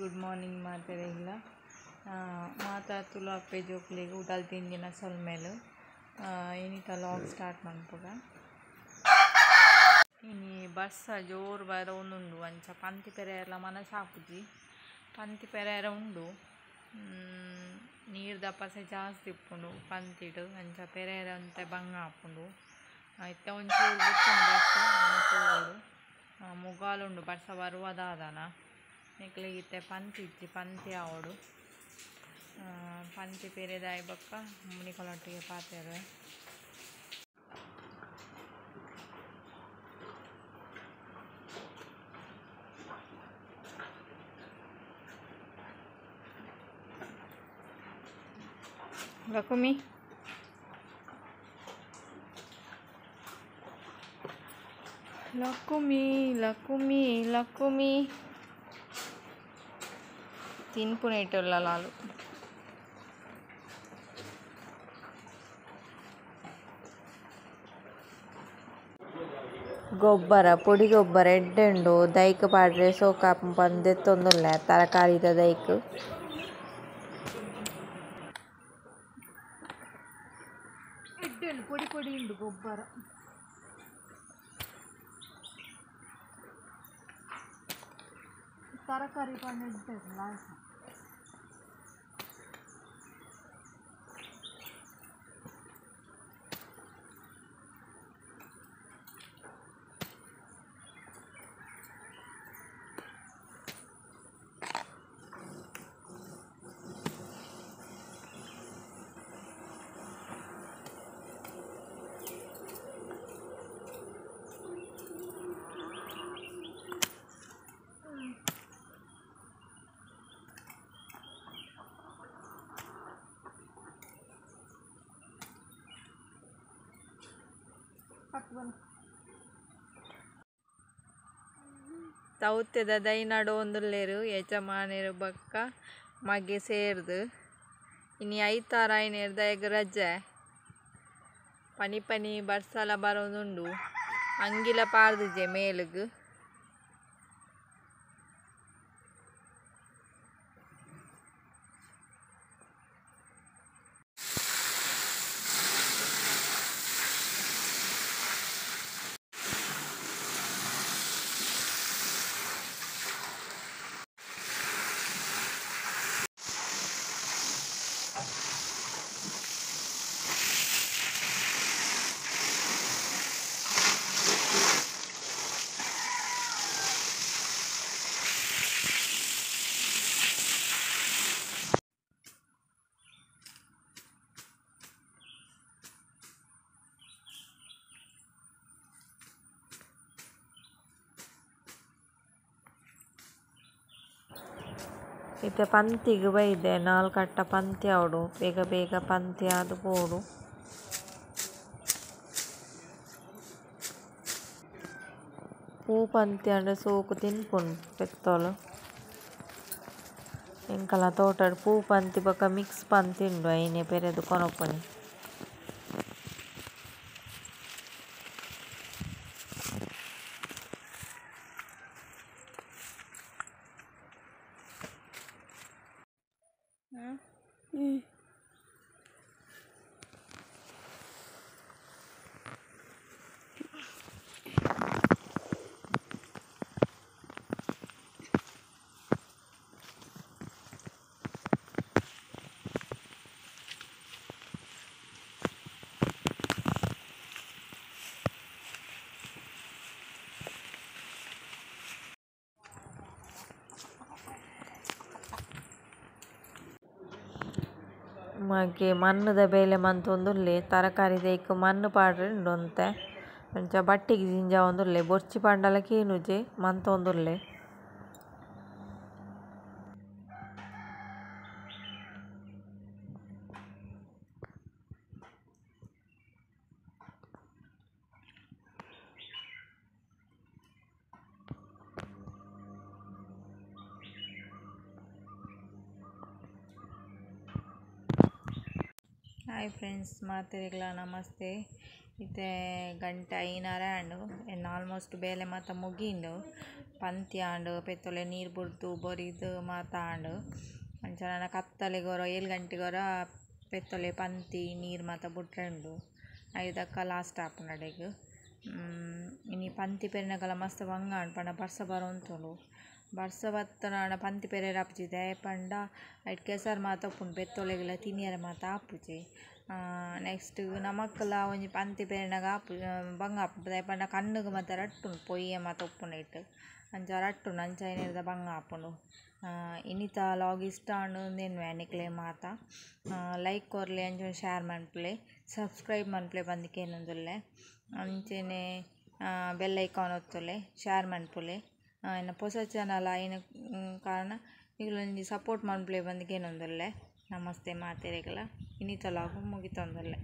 Good morning ಮಾತೆರೆಗ್ಲ ಮಾತಾ ತುಳು ಅಪ್ಪೆ ಜೋಕುಲೆಗ್ ಉಡಲ್ ದಿಂಜಿನ ಸೊಲ್ಮೆಲು. ಇನಿತ ಲಾಗ್ ಸ್ಟಾರ್ಟ್ ಮನ್ಪುಗ. ಇನಿ ಬರ್ಸ ಜೋರು ಬರೊಂದುಂಡು ಅಂಚ ಪಂತಿ ಪೆರೆಲ ಮನಸಾಪುಜಿ. ಪಂತಿ ಪೆರೆರ ಉಂಡು, ನೀರ್ದ ಪಸೆ ಜಾಸ್ತಿ ಇಪ್ಪುಂಡು ಪಂತಿಡ್, ಅಂಚ ಪೆರೆರ ಒಂತೆ ಬಂಗ ಆಪುಂಡು. ಇತ್ತೆ ಒಂಚೂರು ಗೊತ್ತುಂಡು ಬರ್ಸ ತೋಡು ಮುಗಾಲುಂಡು, ಬರ್ಸ ಬರುವ ದಾದನ ನಿಕ್ಲೆಗ್ ಇತ್ತೆ ಪಂತಿ ಇಜ್ಜಿ, ಪಂತಿ ಆವೊಡು. ಪಂತಿ ಪೆರೆದಾಯಿ ಬೊಕ್ಕ ನಿಕಲೊಟ್ಟಿಗೆ ಪಾತೆರುವೆ. ಲಕುಮಿ ಲಕುಮಿ ಲಕುಮಿ ಲಕುಮಿ ತಿನ್ಪುನೇಟುಲ್ಲ ಲಾಲು. ಗೊಬ್ಬರ ಪೊಡಿ ಗೊಬ್ಬರ ಎಡ್ಡೆ ಉಂಡು, ದೈಕ್ ಪಾಡ್ರೆ ಸೋಕಾಪು ಪಂದ್ ದೆತ್ತೊಂದುಲ್ಲೆ ತರಕಾರಿದ ದೈಕ್. ಎಡ್ಡೆ ಉಂಡು, ಪೊಡಿ ಪೊಡಿ ಉಂಡು ಗೊಬ್ಬರ. ತರಕಾರಿ ಪಂಡ ಎಡ್ಡೆ ಉಂಡು. ತೌತೆದ ದೈ ನಡೊಂದುಲ್ಲೆರ್ ಯಜಮಾನೆರ್ ಬೊಕ್ಕ ಮಗೆ ಸೇರ್ದ್. ಇನಿ ಐತಾರ ಆಯಿನೆರ್ದ್ ಅಯಗ್ ರಜೆ. ಪನಿ ಪನಿ ಬರ್ಸಲ ಬರೊಂದುಂಡು, ಅಂಗಿಲ ಪಾರ್ದಿಜೆ ಮೇಲುಗ್. ಇತ್ತೆ ಪಂತಿಗ್ ಬೈದೆ, ನಾಲ್ ಕಟ್ಟ ಪಂತಿ ಆವೊಡು, ಬೇಗ ಬೇಗ ಪಂತಿ ಆದ್ ಪೋವೊಡು. ಪೂ ಪಂತಿ ಆಂಡ ಸೋಕು ತಿನ್ಪುಂಡು ಪೆತ್ತೊಲು. ಎಂಕಲ್ನ ತೋಟಡ್ ಪೂ ಪಂತಿ ಬೊಕ ಮಿಕ್ಸ್ ಪಂತಿ ಉಂಡು, ಐನೆ ಪೆರೆದ್ ಕೊನೊಪುನಿ. ಮಗೆ ಮಣ್ಣುದ ಬೇಲೆ ಮಂತೊಂದುಲ್ಲೆ, ತರಕಾರಿ ದೈಕ್ ಮಣ್ಣು ಪಾಡ್ರೆ ಉಂಡು ಒಂತೆ, ಅಂಚ ಬಟ್ಟಿಗ್ ಜಿಂಜಾವೊಂದುಲ್ಲೆ, ಬೊರ್ಚಿ ಪಂಡಲ ಕೇನುಜೆ ಮಂತೊಂದುಲ್ಲೆ. ಹಾಯ್ ಫ್ರೆಂಡ್ಸ್ ಮಾತೆರೆಗ್ಲ ನಮಸ್ತೆ. ಇತ್ತೆ ಗಂಟೆ ಐನರೆ ಆಂಡ್ ಎನ್ನ ಆಲ್ಮೋಸ್ಟ್ ಬೇಲೆ ಮಾತ ಮುಗೀಂಡು ಪಂತಿ ಆಂಡ್ ಪೆತ್ತೊಲೆಗ್ ನೀರ್ ಬುಡ್ದು ಬೊರಿದ್ ಮಾತ ಆಂಡ್. ಅಂಚ ನನ ಕತ್ತಲೆಗ್ ಒರ ಏಳ್ ಗಂಟೆಗೊರ ಪೆತ್ತೊಲೆಗ್ ಪಂತಿ ನೀರ್ ಮಾತ ಬುಡ್ರೆ ಉಂಡು ಐದಕ್ಕ ಲಾಸ್ಟ್ ಆಪುಂಡು ಅಡೆಗ್. ಇನಿ ಪಂತಿ ಪೆರ್ನಗಲ ಮಸ್ತ್ ಬಂಗ ಆಂಡ್ ಪಂಡ ಬರ್ಸ ಬರೊಂತುಂಡು ಬರ್ಸ ಬತ್ತುಂಡಾಂಡ ಪಂತಿ ಪೆರೆರೆ ಆಪುಜಿ ದಾಯೆ ಪಂಡ ಐಟ್ ಕೆಸರ್ ಮಾತ ಉಪ್ಪುಂಡು ಪೆತ್ತೊಲೆಗ್ಲ ತಿನಿಯರೆ ಮಾತ ಆಪುಜಿ. ನೆಕ್ಸ್ಟ್ ನಮಕ್ಲ ಒಂಜಿ ಪಂತಿ ಪೆರ್ನಗ ಆಪುಜಿ ಬಂಗ ಆಪುಂಡು ದಾಯೆ ಪಂಡ ಕಣ್ಣುಗು ಮಾತ ರಟ್ಟುಂಡು ಪೊಯ್ಯೆ ಮಾತ ಉಪ್ಪುಂಡು ಐಟ್ ಅಂಚ ರಟ್ಟುಂಡು ಅಂಚಾಯಿನೆಡ್ದ್ ಬಂಗ ಆಪುಂಡು. ಇನಿತ ಲಾಗ್ ಇಷ್ಟ ಆಂಡ್ ಇಂದ್ ಎನ್ನುವೆ ನಿಕ್ಲೆಗ್ ಮಾತ ಲೈಕ್ ಕೊರ್ಲೆ ಅಂಚನೆ ಶೇರ್ ಮನ್ಪುಲೆ ಸಬ್ಸ್ಕ್ರೈಬ್ ಮನ್ಪುಲೆ ಪಂದ್ ಕೇನೊಂದುಲ್ಲೆ ಅಂಚನೆ ಬೆಲ್ ಐಕಾನ್ ಒತ್ತುಲೆ ಶೇರ್ ಮನ್ಪುಲೆ ಎನ್ನ ಪೊಸ ಚಾನೆಲ್ ಆಯಿನ ಕಾರಣ ನಿಗುಲು ಒಂಜಿ ಸಪೋರ್ಟ್ ಮನ್ಪುಲೆ ಪಂದ್ ಕೇನೊಂದುಲ್ಲೆ ನಮಸ್ತೆ ಮಾತೆರೆಗ್ಲ ಇನಿತ ಲಾಗ್ ಮುಗಿತೊಂದುಲ್ಲೆ.